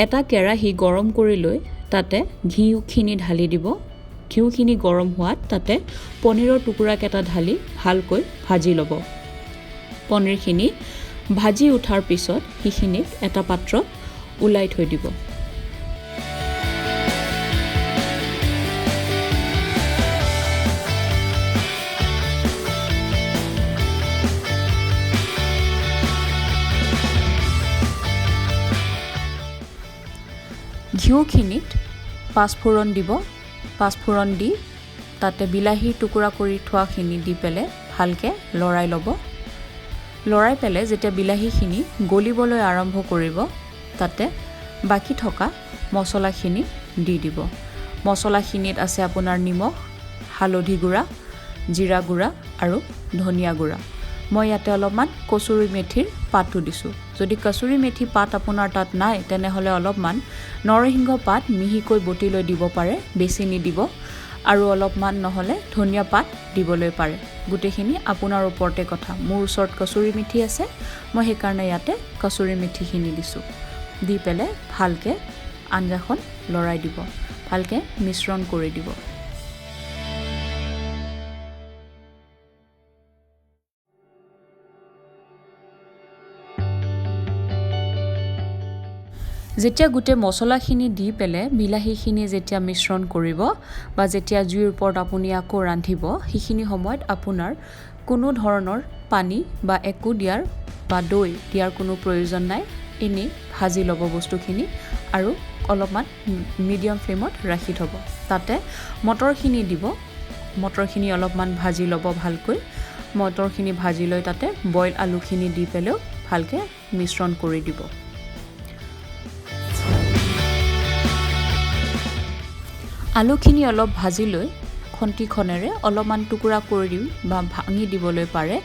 এটা কেৰাহী গৰম কৰি লৈ তাতে ঘিউখিনি ঢালি দিব। ঘিউখিনি গৰম হোৱাত তাতে পনীৰৰ টুকুৰাকেইটা ঢালি ভালকৈ ভাজি ল'ব। পনীৰখিনি ভাজি উঠাৰ পিছত সেইখিনিক এটা পাত্ৰত ওলাই থৈ দিব। ঘিউখিনিত পাঁচফোৰণ দিব। পাঁচফোৰণ দি তাতে বিলাহীৰ টুকুৰা কৰি থোৱাখিনি দি পেলাই ভালকৈ লৰাই ল'ব। লৰাই পেলাই যেতিয়া বিলাহীখিনি গলিবলৈ আৰম্ভ কৰিব তাতে বাকী থকা মছলাখিনি দি দিব। মছলাখিনিত আছে আপোনাৰ নিমখ, হালধি গুড়া, জিৰা গুড়া আৰু ধনিয়া গুড়া। মই ইয়াতে অলপমান কচুৰি মেথিৰ পাতো দিছোঁ। যদি কচুৰি মেথি পাত আপোনাৰ তাত নাই তেনেহ'লে অলপমান নৰসিংহ পাত মিহিকৈ বটি লৈ দিব পাৰে, বেছি নিদিব। আৰু অলপমান নহ'লে ধনিয়া পাত দিবলৈ পাৰে। গোটেইখিনি আপোনাৰ ওপৰতে কথা। মোৰ ওচৰত কচুৰি মেথি আছে, মই সেইকাৰণে ইয়াতে কচুৰি মেথিখিনি দিছোঁ। দি পেলাই ভালকৈ আঞ্জাখন লৰাই দিব, ভালকৈ মিশ্ৰণ কৰি দিব। যেতিয়া গোটেই মছলাখিনি দি পেলাই বিলাহীখিনি যেতিয়া মিশ্ৰণ কৰিব বা যেতিয়া জুইৰ ওপৰত আপুনি আকৌ ৰান্ধিব, সেইখিনি সময়ত আপোনাৰ কোনো ধৰণৰ পানী বা একো দিয়াৰ বা দৈ দিয়াৰ কোনো প্ৰয়োজন নাই। এনেই ভাজি ল'ব বস্তুখিনি আৰু অলপমান মিডিয়াম ফ্লেমত ৰাখি থ'ব। তাতে মটৰখিনি দিব। মটৰখিনি অলপমান ভাজি ল'ব ভালকৈ। মটৰখিনি ভাজি লৈ তাতে বইল আলুখিনি দি পেলাইও ভালকৈ মিশ্ৰণ কৰি দিব। আলুখিনি অলপ ভাজি লৈ খন্তিখনেৰে অলপমান টুকুৰা কৰি দিম বা ভাঙি দিবলৈ পাৰে।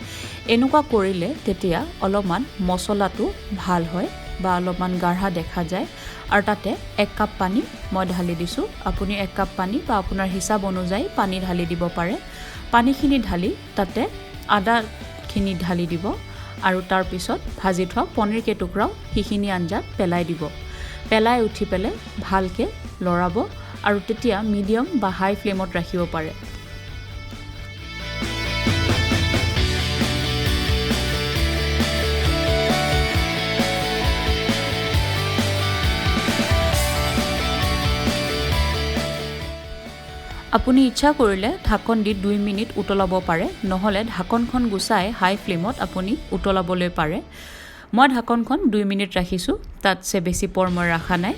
এনেকুৱা কৰিলে তেতিয়া অলপমান মছলাটো ভাল হয় বা অলপমান গাঢ়া দেখা যায়। আৰু তাতে 1 কাপ পানী মই ঢালি দিছোঁ। আপুনি 1 কাপ পানী বা আপোনাৰ হিচাপ অনুযায়ী পানী ঢালি দিব পাৰে। পানীখিনি ঢালি তাতে আদাখিনি ঢালি দিব আৰু তাৰপিছত ভাজি থোৱা পনীৰ কেইটুকুৰাও সেইখিনি আঞ্জাত পেলাই দিব। পেলাই উঠি পেলাই ভালকৈ লৰাব আৰু তেতিয়া মিডিয়াম বা হাই ফ্লেমত ৰাখিব পাৰে। আপুনি ইচ্ছা কৰিলে ঢাকন দি 2 মিনিট উতলাব পাৰে, নহ'লে ঢাকনখন গুচাই হাই ফ্লেমত আপুনি উতলাবলৈ পাৰে। মই ঢাকনখন 2 মিনিট ৰাখিছোঁ, তাতছে বেছি পৰ মই ৰখা নাই।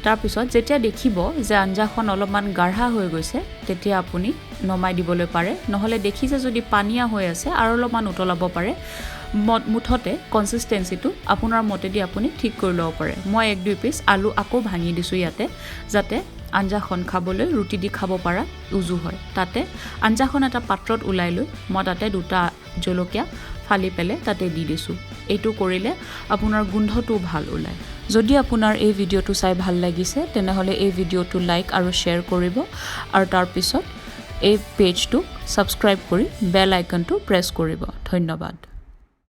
তাৰপিছত যেতিয়া দেখিব যে আঞ্জাখন অলপমান গাঢ়া হৈ গৈছে তেতিয়া আপুনি নমাই দিবলৈ পাৰে, নহ'লে দেখিছে যদি পানীয়া হৈ আছে আৰু অলপমান উতলাব পাৰে। মুঠতে কনচিষ্টেঞ্চিটো আপোনাৰ মতেদি আপুনি ঠিক কৰি ল'ব পাৰে। মই 1-2 পিচ আলু আকৌ ভাঙি দিছোঁ ইয়াতে, যাতে আঞ্জাখন খাবলৈ ৰুটি দি খাব পৰা উজু হয়। তাতে আঞ্জাখন এটা পাত্ৰত ওলাই লৈ মই তাতে 2টা জলকীয়া ফালি পেলাই তাতে দি দিছোঁ। এইটো কৰিলে আপোনাৰ গোন্ধটো ভাল ওলায়। যদি আপোনাৰ এই ভিডিঅ'টো চাই ভাল লাগিছে তেনেহ'লে এই ভিডিঅ'টো লাইক আৰু শ্বেয়াৰ কৰিব আৰু তাৰপিছত এই পেজটো ছাবস্ক্ৰাইব কৰি বেল আইকনটো প্ৰেছ কৰিব। ধন্যবাদ।